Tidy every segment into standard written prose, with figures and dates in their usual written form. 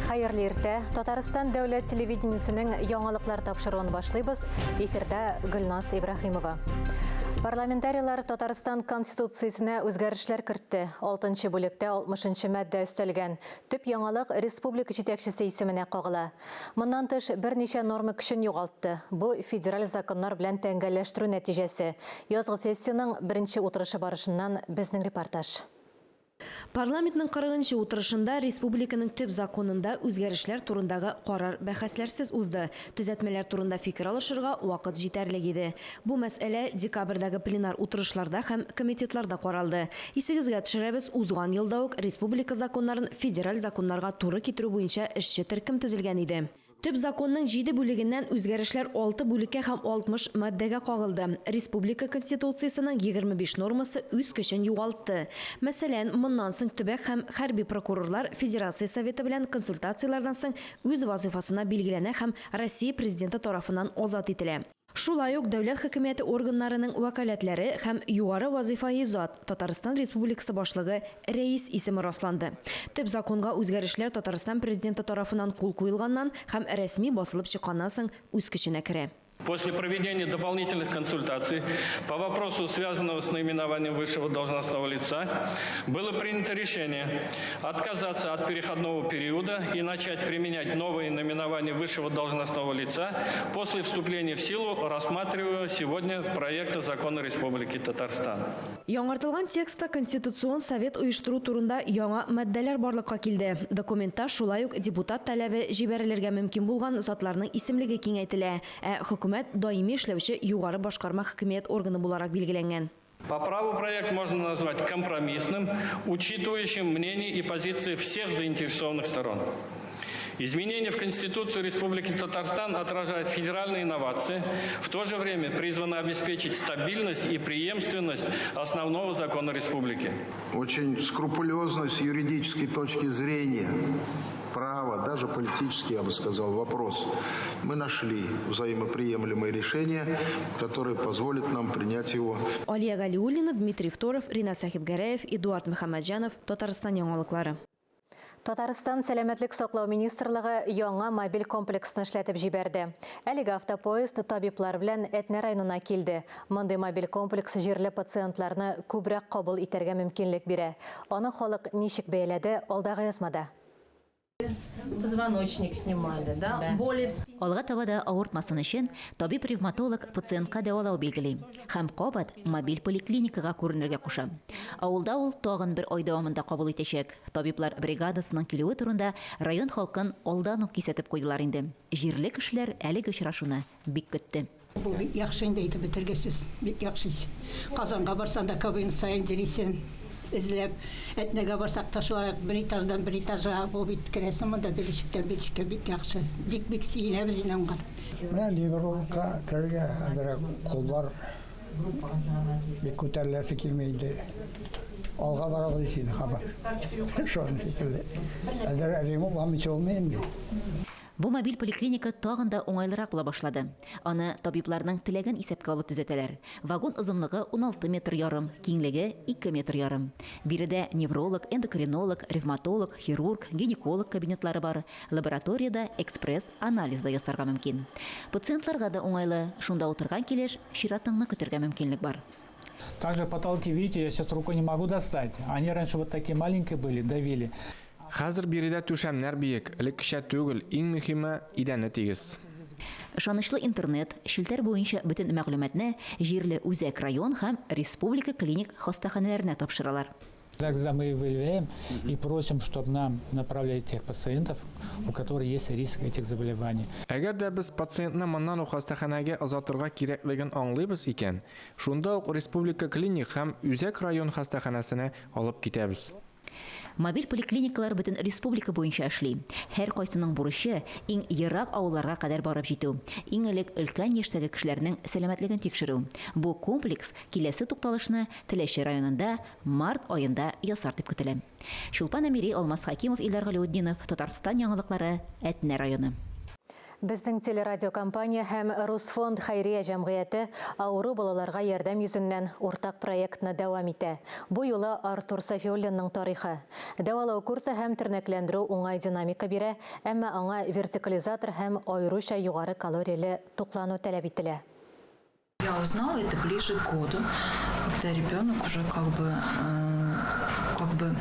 Хәерле иртә. Татарстан дәүләт телевидениесенең яңалыклар тапшыруын башлыйбыз. Эфирда Гөлназ Ибраһимова. Парламентарийлар Татарстан Конституциясенә үзгәрешләр кертте. 6 бүлектә 60 маддә өстәлгән. Төп яңалык республика җитәкчесе исеменә кагыла. Моннан тыш, берничә норма көчен югалтты. Бу федераль законнар белән тәңгәлләштерү нәтиҗәсе. Язгы сессиянең беренче утырышы барышыннан безнең репортаж. Парламентның 40 нчы утырышында республиканың төп законында үзгәрешләр турындагы карар бәхәсләрсез узды. Төзәтмәләр турында фикер алышырга вакыт җитәрлек иде. Бу мәсьәлә декабрьдәге пленар утырышларда һәм комитетларда каралды. Исегезгә төшерәбез, узган елда ук республика законнарын федераль законнарга туры китерү буенча эшче төркем төзелгән иде. Төп законның җиде бүлегеннән үзгәрешләр алты бүлеккә һәм 60 маддәгә кагылды. Республика Конституциясенең 25 нормасы үз көчен югалтты. Мәсәлән, моннан соң төбәк һәм хәрби прокурорлар Федерация Советы белән консультацияләрдән соң үз вазыйфасына билгеләнә һәм Россия Президенты тарафыннан азат ителә. Шулай ук дәүләт хакимияте органнарының вәкаләтләре һәм югары вазыйфаи зат, Татарстан Республикасы Башлыгы, Рәис исеме расланды. Төп законга үзгәрешләр Татарстан Президенты тарафыннан кул куелганнан һәм рәсми басылып чыкканнан соң үз көченә керә. После проведения дополнительных консультаций по вопросу, связанного с наименованием высшего должностного лица, было принято решение отказаться от переходного периода и начать применять новые наименования высшего должностного лица после вступления в силу рассматриваемого сегодня проекта закона Республики Татарстан. Яңартылган текстта Конституцион совет оештыру турында яңа маддәләр барлыкка килде. Документта шулай ук депутат таләбе җибәрелергә мөмкин булган затларның исемлеге киңәйтелә, ә хөкүмәт даими эшләүче югары башкарма хакимият органы буларак билгеләнгән. По праву проект можно назвать компромиссным, учитывающим мнение и позиции всех заинтересованных сторон. Изменения в Конституцию Республики Татарстан отражают федеральные инновации, в то же время призваны обеспечить стабильность и преемственность основного закона республики. Очень скрупулезно с юридической точки зрения права, даже политический, я бы сказал, вопрос. Мы нашли взаимоприемлемое решение, которое позволит нам принять его. Алия Галиуллина, Дмитрий Второв, Ринат Сәхибгәрәев, Эдуард Мөхәммәтҗанов, Татарстан яңалыклары. Татарстан Сәламәтлек саклау министрлыгы яңа мобиль комплексны эшләтеп җибәрде. Әлеге автопоезд табиблар белән Әтнә районына килде. Мондый мобиль комплекс җирле пациентларны күбрәк кабул итәргә мөмкинлек бирә. Аны халык ничек бәяләде, алдагы язмада. Позвоночник снимали, да? Да. Боли в спине. Алга таба да авыртмасын өчен, табиб-ревматолог пациентка дәвалау билгели һәм кабат мобиль поликлиникага күренергә куша. Авылда ул тагын бер ай дәвамында кабул итәчәк. Табиблар бригадасының килүе турында район халкын алдан ук кисәтеп куйдылар инде. Җирле кешеләр әлеге очрашуны бик көтте. Бу бик яхшы инде, әйтеп бетергесез, бик яхшы ич. Казанга барсаң да кабинет саен йөрисең, эзләп. Әтнәгә барсак та шулай ук бер этаждан бер этажга, бу бит керәсең монда бер ишектән бер ишеккә, бик яхшы. Бик-бик сөенәбез инде аңа. Менә неврологка керергә әзрәк куллар бик күтәреләсе килми инде. Алга барабыз ич инде һаман. Шуның шикелле. Әзрәк ремонт алмыйча булмый инде. Бу мобиль поликлиника тагын да уңайлырак була башлады. Аны табибларның теләген исәпкә алып төзәтәләр. Вагон озынлыгы 16 метр ярым, киңлеге, ике метр ярым. Биредә невролог, эндокринолог, ревматолог, хирург, гинеколог кабинетлары бар, лабораториядә экспресс-анализ да ясарга мөмкин. Пациентларга да уңайлы, шунда утырган килеш чиратыңны көтергә мөмкинлек бар. Также потолки, видите, я сейчас рукой не могу достать. Они раньше вот такие маленькие были, давили. Хәзер биредә түшәмнәр биек, элеккечә түгел, иң мөһиме, идәне тигез. Ышанычлы интернет, челтәр буенча бөтен мәгълүматны җирле үзәк район һәм республика клиник хастаханәләренә тапшыралар. Тогда мы выявляем и просим, чтобы нам направляли тех пациентов, у которых есть риск этих заболеваний. Әгәр дә без пациентны моннан ук хастаханәгә озатырга кирәклеген аңлыйбыз икән, шунда ук республика клиник һәм үзәк район хастаханәсенә алып китәбез. Мобиль поликлиникалар бөтен республика буенча эшли. Һәркайсының бурычы, иң ерак авылларга кадәр барып җитү. Иң элек өлкән яшьтәге кешеләрнең сәламәтлеген тикшерү. Бу комплекс киләсе тукталышны Теләче районында март аенда ясар дип көтелә. Чулпан Әмири, Алмаз Хәкимов, Илдар Галиутдинов, Татарстан яңалыклары, Әтнә районы. Безнең телерадиокомпания һәм Русфонд хәйрия җәмгыяте авыру балаларга ярдәм йөзеннән уртак проектны дәвам итә. Бу юлы Артур Сафиуллинның тарихы. Дәвалау курсы һәм тернәкләндерү уңай динамика бирә, әмма аңа вертикализатор һәм аеруча югары калорияле туклану таләп ителә. Я узнала это ближе к году, когда ребенок уже как бы, э, как бы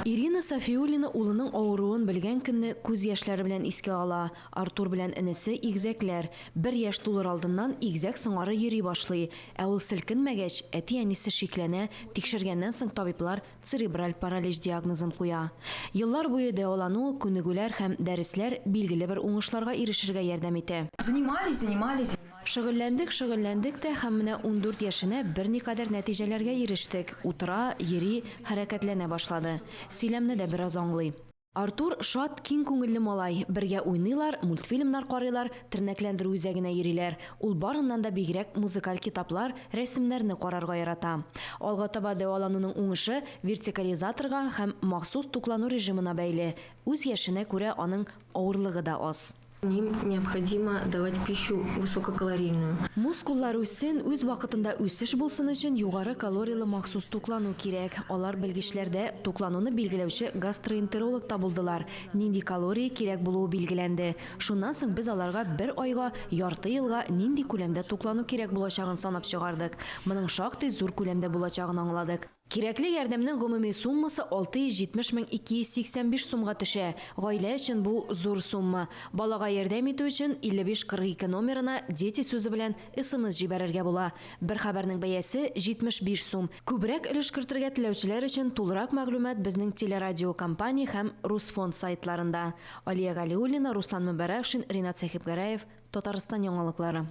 Ирина Сафиуллина улының авыруын белгән көнне күз яшьләре белән искә ала. Артур белән энесе игезәкләр. Бер яшь тулыр алдыннан игезәк соңары йөри башлый. Ә ул селкенмәгәч, әти-әнисе шикләнә, тикшергәннән соң табиблар церебраль паралич диагнозын куя. Еллар буе дәвалану, күнегүләр һәм дәресләр билгеле бер уңышларга ирешергә ярдәм итә. Занимались, занимались. Шөгыльләндек, шөгыльләндек тә һәм менә 14 яшенә берникадәр нәтиҗәләргә ирештек, утыра, йөри, хәрәкәтләнә башлады. Сөйләмне дә бераз аңлый. Артур шат, киң күңелле малай. Бергә уйныйлар, мультфильмнар карыйлар, тернәкләндерү үзәгенә йөриләр. Ул барыннан да бигрәк музыкаль китаплар, рәсемнәрне карарга ярата. Алга таба дәвалануның уңышы вертикализаторга һәм махсус туклану режимына бәйле. Үз яшенә күрә аның авырлыгы да аз. Им необходимо давать пищу высококалорийную. Мускуллар үссен, үз вакытында үсеш булсын өчен югары калорияле махсус туклану кирәк. Алар белгечләрдә туклануны билгеләүче гастроэнтеролог та булдылар. Нинди калория кирәк булуы билгеләнде. Шуннан соң без аларга бер айга, ярты елга нинди күләмдә туклану кирәк булачагын санап чыгардык. Моның шактый зур күләмдә булачагын аңладык. Кирәкле ярдәмнең гомуми суммасы 670 мең 285 сумга төшә. Гаилә өчен бу зур сумма. Балага ярдәм итү өчен 55 42 номерына Дети сүзе белән смс җибәрергә була. Бер хәбәрнең бәясе 75 сум. Күбрәк өлеш кертергә теләүчеләр өчен тулырак мәгълүмат безнең телерадиокомпания һәм Русфонд сайтларында. Алия Галиуллина, Руслан Мөбәрәкшин, Ринат Сәхипгәрәев, Татарстан яңалыклары.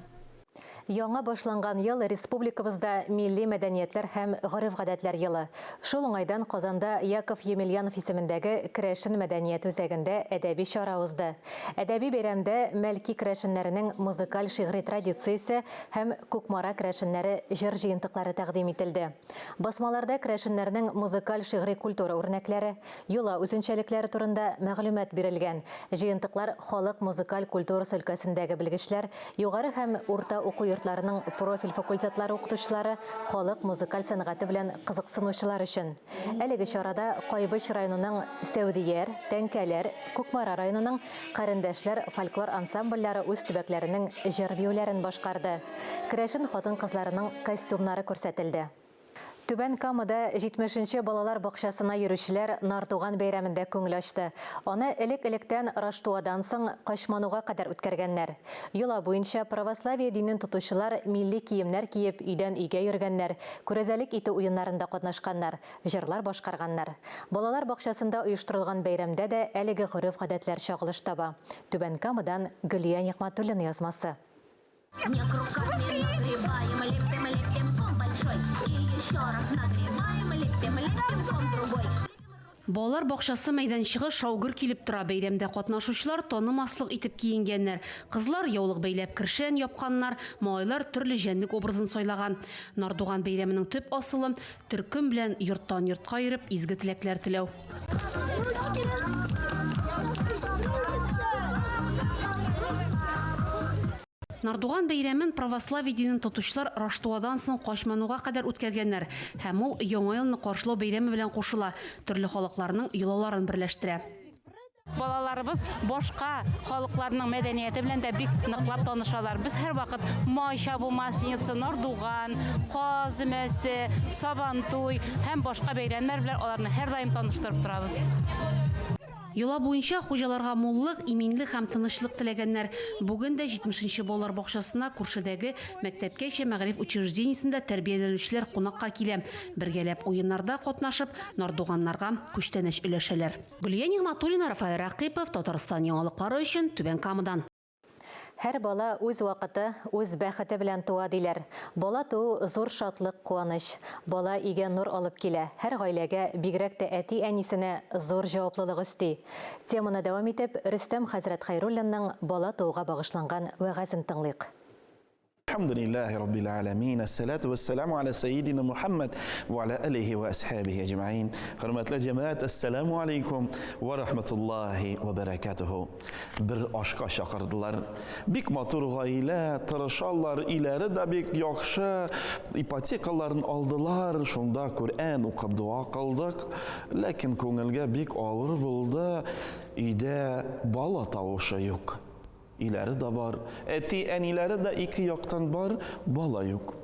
Яңа башланган ел республикабызда милли мәдәниятләр һәм гореф-гадәтләр елы. Шул уңайдан Казанда Яков Емельянов исемендәге Керәшен мәдәният үзәгендә әдәби чара узды. Әдәби бәйрәмдә Мәлки керәшеннәренең музыкаль шигъри традициясе һәм Кукмара керәшеннәре җыр җыентыклары тәкъдим ителде. Басмаларда керәшеннәрнең музыкаль шигъри культура үрнәкләре, йола үзенчәлекләре турында мәгълүмат бирелгән. Җыентыклар халык музыкаль культурасы өлкәсендәге белгечләр, югары һәм урта уку йортларының профиль факультетлары укытучылары, халык музыкаль сәнгате белән кызыксынучылар өчен. Әлеге чарада Кайбыч районының Сәүдияр, Тәңкәләр, Кукмара районының Карендәшләр фольклор ансамбльләре үз төбәкләренең җыр-биюләрен башкарды. Керәшен хатын-кызларының костюмнары күрсәтелде. Түбән Камада 70 нче балалар бакчасына йөрүчеләр Нартуган бәйрәмендә күңел ачты. Аны элек-электән Раштуадан соң Качмануга кадәр үткәргәннәр. Йола буенча, православие динен тотучылар милли киемнәр киеп өйдән-өйгә йөргәннәр, күрәзәлек итү уеннарында катнашканнар, җырлар башкарганнар. Балалар бакчасында оештырылган бәйрәмдә дә әлеге гореф-гадәтләр чагылыш таба. Түбән Камадан Гөлия Нигъмәтуллина язмасы. Снег руками нагребаем, лепим, лепим ком большой. И еще раз нагребаем, лепим, лепим ком другой. Балалар бакчасы мәйданчыгы шау-гөр килеп тора. Бәйрәмдә катнашучылар танымаслык итеп киенгәннәр. Кызлар яулык бәйләп кершән япканнар, малайлар төрле җәнлек образын сайлаган. Нардуган бәйрәменең төп асылы, төркем белән йорттан йортка йөреп, изге теләкләр теләү. Нардуган бәйрәмен православие динен тотучылар Раштуадан соң Качмануга кадәр үткәргәннәр. Һәм ул Яңа елны каршылау бәйрәме белән кушыла, төрле халыкларның йолаларын берләштерә. Балаларыбыз башка халыкларның мәдәнияте белән дә бик ныклап танышалар. Без һәрвакыт Май чабу, Масленица, Нардуган, Каз өмәсе, Сабантуй һәм башка бәйрәмнәр белән аларны һәрдаим таныштырып торабыз. Йола буенча хуҗаларга муллык, иминлек һәм тынычлык теләгәннәр. Бүген дә 70 нче балалар бакчасына күршедәге мәктәпкәчә мәгариф учреждениесендә тәрбияләнүчеләр кунакка килә. Бергәләп уеннарда катнашып, нардуганнарга күчтәнәч өләшәләр. Гөлия Нигъмәтуллина, Рафаэль Рәкыйпов, Татарстан яңалыклары өчен Түбән Камадан. Һәр бала үз вакыты, үз бәхете белән туа, диләр. Бала туу зур шатлык, куаныч. Бала өйгә нур алып килә, һәр гаиләгә, бигрәк тә әти-әнисенә зур җаваплылык өсти. Теманы дәвам итеп, Рөстәм хәзрәт Хәйруллинның бала тууга багышланган вәгазен тыңлыйк. Әлхәмдүлилләһи раббил галәмин. Әссәлату вәссәламу аля сәйидина Мухаммад ва аля алихи ва асхабихи әҗмәгыйн. Хөрмәтле җәмәгать, әссәламу алейкум ва рахматуллаһи ва баракатуху. Бер ашка чакырдылар. Бик матур гаилә, тырышалар, өйләре дә бик яхшы, ипотекаларын алдылар. Шунда Коръән укып дога кылдык. Ләкин күңелгә бик авыр булды. Өйдә бала тавышы юк. Өйләре дә бар, әти-әниләре дә ике яктан бар, бала юк.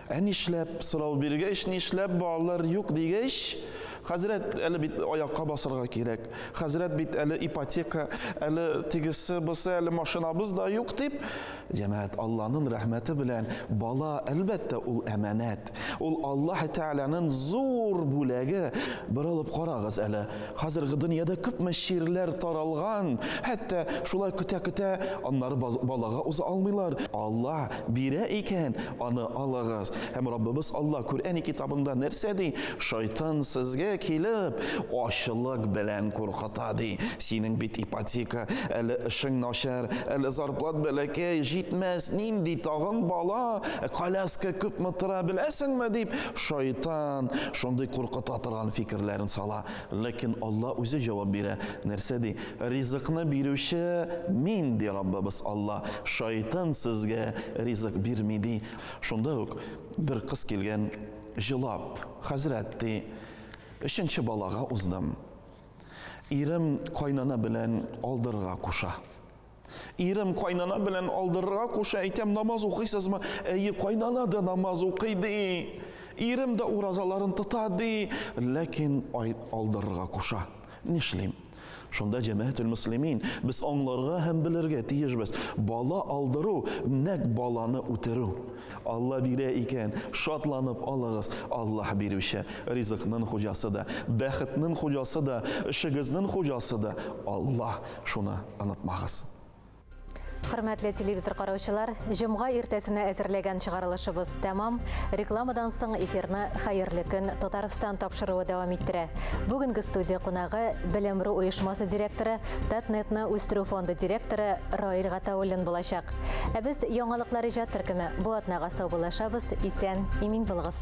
Ә нишләп, сорау биргәч, нишләп балалар юк дигәч, хәзрәт, әле бит аякка басарга кирәк, хәзрәт бит әле ипотека, әле тегесе, бусы, әле машинабыз да юк дип, җәмәгать, Алланың рәхмәте белән бала, әлбәттә, ул әманәт. Ул Аллаһ Тәгаләнең зур бүләге. Борылып карагыз әле, хәзерге дөньяда күпме чирләр таралган, хәтта шулай көтә-көтә, аннары балага уза алмыйлар. Аллаһ бирә икән, аны алыгыз. Һәм Раббыбыз Аллаһ Коръәни китабында нәрсә ди? Шайтан сезгә килеп, ачлык белән куркыта ди. Синең бит ипотека, әле эшең начар, әле зарплат бәләкәй, җитмәс, нинди тагын бала, коляска күпме тора беләсеңме, дип, шайтан шундый куркыта торган фикерләрен сала. Ләкин Алла үзе җавап бирә. Нәрсә ди? Ризыкны бирүче мин, ди Раббыбыз Алла. Шайтан сезгә ризык бирми, ди. Шунда ук бер кыз килгән, җылап, хәзрәт, ди, өченче балага уздым. Ирем кайнана белән алдырырга куша. Ирем кайнана белән алдырырга куша, әйтәм, намаз укыйсызмы? Әйе, кайнана да намаз укый, ди. Ирем дә уразаларын тота, ди. Ләкин алдырырга куша. Нишлим? Шунда җәмәгатүл мөслимин, без аңларга һәм белергә тиешбез. Бала алдыру, нәкъ баланы үтерү. Алла бирә икән, шатланып алыгыз. Аллаһ бирүче, ризыкның хуҗасы да, бәхетнең хуҗасы да, эшегезнең хуҗасы да Аллаһ. Шуны онытмагыз. Хөрмәтле телевизор караучылар, җомга иртәсенә әзерләгән чыгарылышыбыз тәмам. Рекламадан соң эфирны Хәерле көн Татарстан тапшыруы дәвам иттерә. Бүгенге студия кунагы Белем.ру оешмасы директоры, Татнетны үстерү фонды директоры Раил Гатауллин булачак. Ә без яңалыклар иҗат төркеме бу атнага саубуллашабыз. Исән, имин булыгыз.